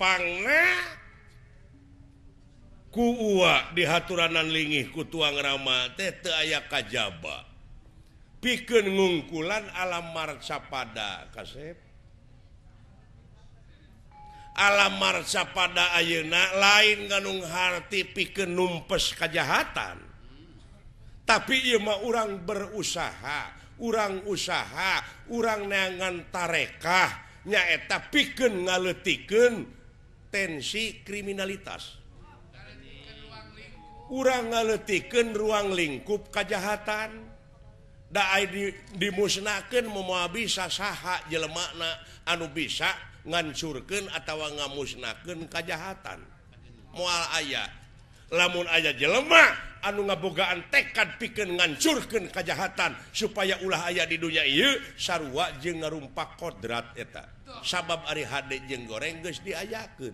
Pangna ku uwa dihaturanan lingih ku tuang rama teh teu aya kajaba. Pikeun ngungkulan alam marcapada kasep. Alam marcapada ayeuna lain nganung harti pikeun numpes kajahatan. Tapi ieu mah urang berusaha, urang usaha, urang neangan tarekah nyaeta pikeun ngaleutikeun tensi kriminalitas. Urang ngaleutikeun ruang lingkup kajahatan. Da dimusnahkeun moal bisa saha jelemana anu bisa ngancurkeun atawa ngamusnahkeun kajahatan. Moal aya. Lamun aya jelema anu ngabogaan tekad pikeun ngancurkeun kajahatan supaya ulah aya di dunya ieu sarua jeung ngarumpak kodrat eta. Sabab ari hade jeung goreng geus diayakeun.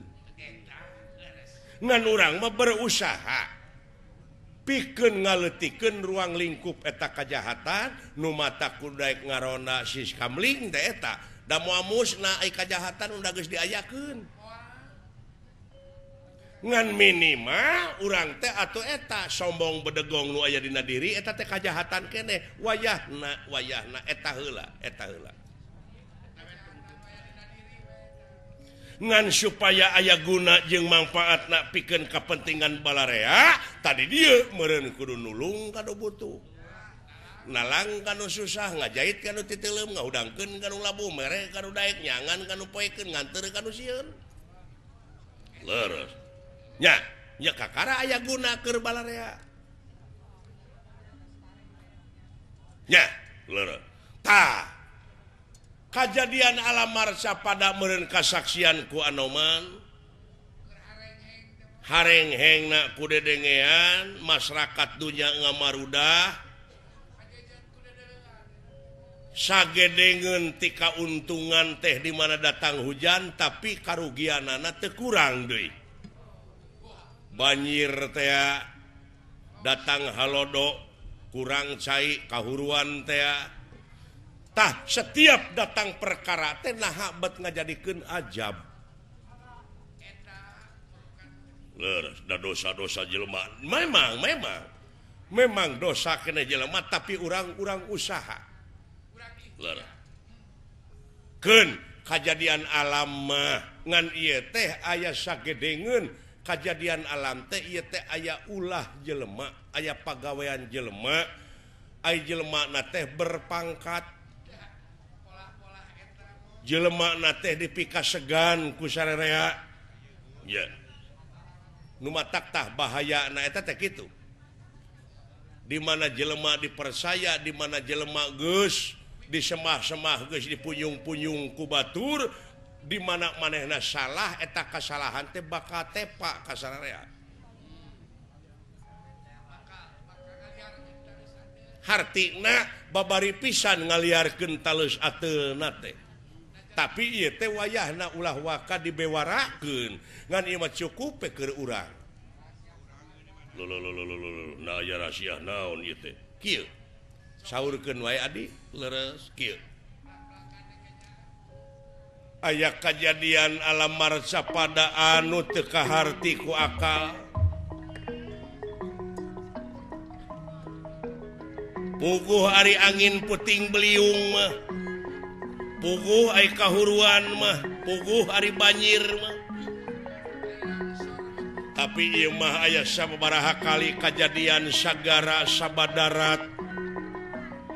Ngan urang mah berusaha pikeun ngaleutikeun ruang lingkup eta kajahatan nu mata kudaek ngarona siskamling teh eta da moal musna ai kajahatan udah geus diayakeun. Ngan minimal urang teh atuh eta sombong bedegong nu aya dina diri eta teh kajahatan keneh wayahna wayahna eta heula eta heula. Ngan supaya aya guna jeung manfaatna pikeun kapentingan balarea tadi dieu meureun kudu nulung ka nu butuh. Nalang ka nu susah, ngajait ka nu titeuleum, ngahudangkeun ka nu labuh, mere ka nu daek, nyangan ka nu poekeun, nganteur ka nu sieun. Leres. Nya, nya kakara aya guna keur balarea. Nya, leres. Tah kajadian alam marcapada meureun kasaksian ku Anoman harenghengna ku dedengean masyarakat dunya ngamarudah sagedengeun ti kauntungan teh di mana datang hujan tapi karugianana teu kurang deui. Banjir teh datang halodo kurang cai kahuruan teh. Tah setiap datang perkara teh naha bet ngajadikeun ajab. Leres da dosa-dosa jelema. Memang dosa kena jelema tapi urang-urang usaha. Leres. Keun kajadian alam mah ngan ieu teh aya sagedengeun kajadian alam teh ieu teh aya ulah jelema, aya pagawean jelema, aya jelema na teh berpangkat. Jelema na teh dipikasegan ku sarerea. Ya. Nu matak tah bahayana eta teh kitu. Di mana jelema dipercaya, di mana jelema geus disemah-semah geus dipunyung-punyung ku batur, di mana manehna salah eta kasalahan teh bakal tepak ka sarerea. Hartina babari pisan ngaliarkeun taleus ateuna teh. Tapi ieu teh wayahna ulah waka dibewarakeun ngan ieu mah cukup keur urang. Lho lho lho lho nah aya rahasia naon ieu teh? Kieu. Saurkeun wae adi leres kieu. Aya kajadian alam marcapada anu teu kaharti ku akal. Puguh ari angin puting beliung mah. Puguh ari kahuruan mah, puguh ari banjir mah. Tapi ieu mah aya sababaraha kali kajadian sagara sabadarat.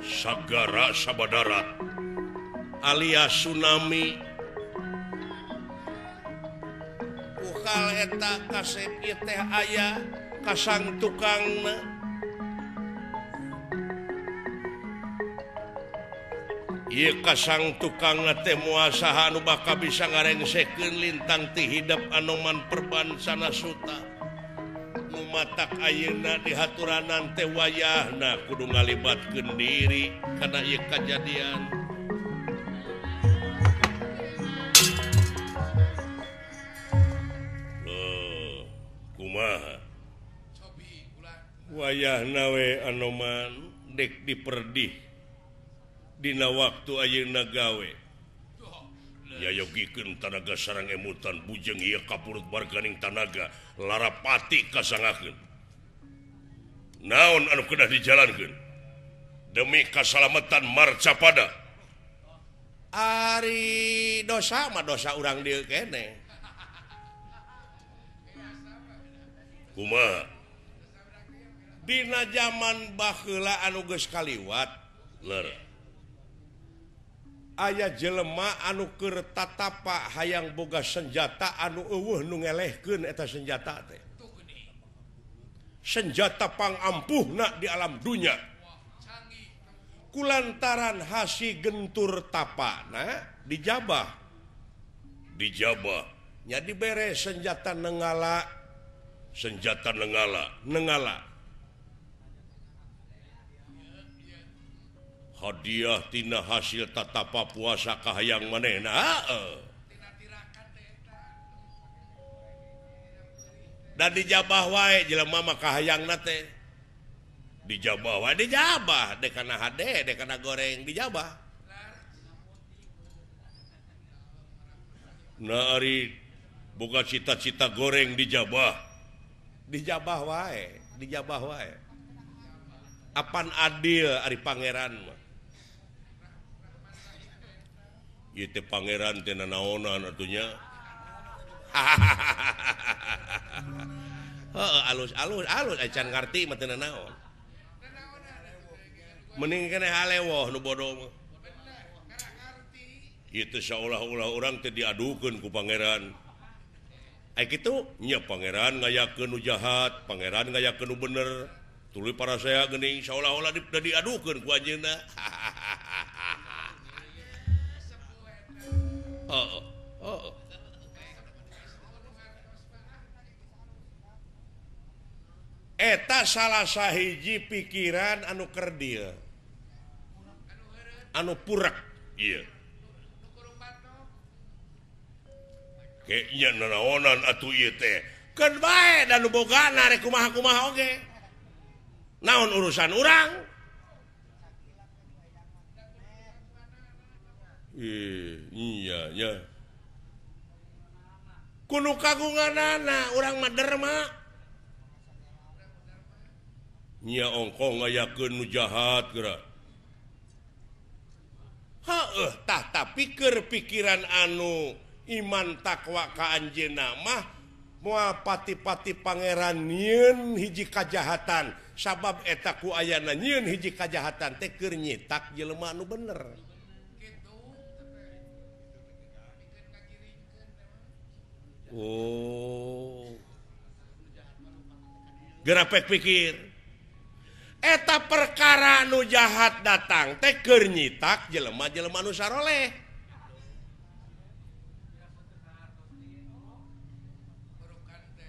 Sagara sabadarat alias tsunami. Ukal eta kasep ieu teh aya kasang tukangna. Ieu kasang tukangna teh moal saha anu bakal bisa ngarengsekeun lintang ti hidep Anoman Perbansana Suta. Nu matak ayeuna dihaturanan teh wayahna kudu ngalibatkeun diri kana ieu kajadian. Loh, kumaha? Wayahna we Anoman dek diperdih dina waktu ayeuna gawe. Nyayogikeun tanaga sareng emutan bujeng ieu kapurut barganing tanaga larapati kasangakeun. Naon anu kedah dijalankeun demi kasalamatan marcapada. Ari dosa mah dosa urang dieu keneh. Kumaha? Dina zaman baheula anu geus kaliwat ler. Aya jelema anu keur tatapa hayang boga senjata anu eueuh nu ngelehkeun eta senjata teh. Senjata pangampuhna di alam dunya. Kulantaran hasi gentur tapana dijabah. Dijabah nya dibere senjata nenggala, senjata nenggala, nenggala. Hadiah tina hasil tatapa puasa kahayang manehna. Heeh. Da dijabah wae jelema mah kahayangna teh. Dijabah wae dijabah, dek kana hade, dek kana goreng dijabah. Nah ari boga cita-cita goreng dijabah. Dijabah wae, dijabah wae. Apan adil ari pangeran mah. Ieu teh pangeran teh nanaonan atunya. Heeh, alus-alus alus acan ngarti mah teu nanaon. Mending keneh halewoh nu bodoh mah. Ieu teh saolah-olah urang teh diadukeun ku pangeran. Ai kitu nya pangeran ngayakeun nu jahat, pangeran ngayakeun nu bener. Tuluy parasea geuning saolah-olah diadukeun ku anjeunna. Heeh, heeh. Eta salah sahiji pikiran anu kerdil. Anu purak ieu. Kayaknya nanaonan atuh ieu teh. Keun bae da nu bogana rek kumaha-kumaha oge. Naon urusan urang? Iya nya. Kudu kagunganana urang mah derma. Nya ongkoh ngayakeun nu jahat geura. Heueuh tah tapi keur pikiran anu iman takwa ka anjeunna mah moal pati-pati pangeran nyieun hiji kajahatan sabab eta ku ayana nyieun hiji kajahatan teh keur nyitak jelema anu bener. Oh. Gerapek pikir eta perkara nu jahat datang teh keur nyitak jelema-jelema nu saroleh.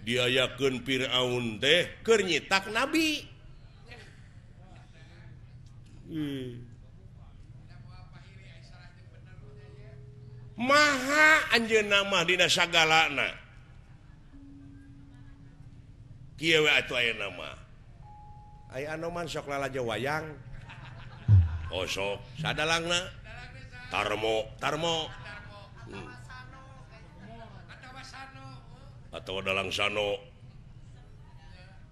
Diayakeun Firaun teh keur nyitak nabi. Maha anjeunna mah dina sagalana. Kieu we atuh ayeuna mah. Aya anoman sok lalajo wayang. Oh sok sadalangna Tarmo, Tarmo. Atau dalang sano.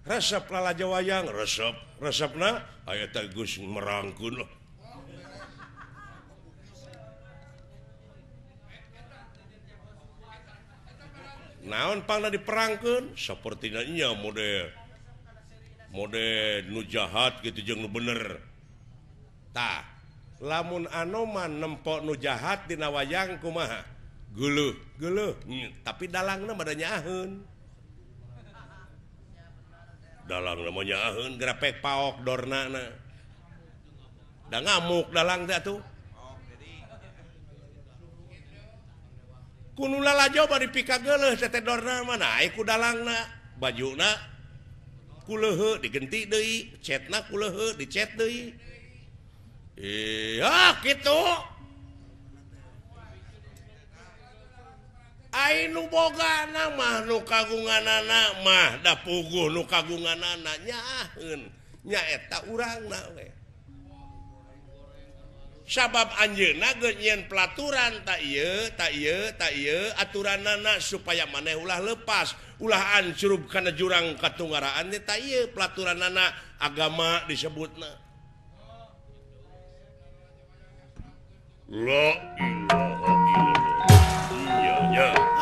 Resep lalajo wayang, resep, resepna aya teh geus merangkeun lah. Naon pangna diperangkeun? Sapertina nya model model nu jahat gitu jeung nu bener. Tah, lamun anoman nempok nu jahat dina wayang kumaha? Geuleuh, geuleuh. Tapi dalangna mah da nyaaheun. Dalangna mah nyaaheun grapek paok dornana. Da ngamuk dalang teh atuh. Kuno lalajo bari pikageuleuh teh dorna mah naik ku dalangna, bajuna kuleuheu digenti deui, cetna kuleuheu dicet deui. Iya kitu. Ai nu bogana mah nu kagunganana mah da puguh nu kagunganana nyaaheun nya eta urangna we. Sabab anjeunna geus nyieun pelaturan tak ieu tak ieu tak ieu aturanana supaya maneh ulah lepas, ulah ancrub kana jurang katunggaraan teh tak ieu pelaturanana agama disebutna. La ilaha illallah. Iya nya.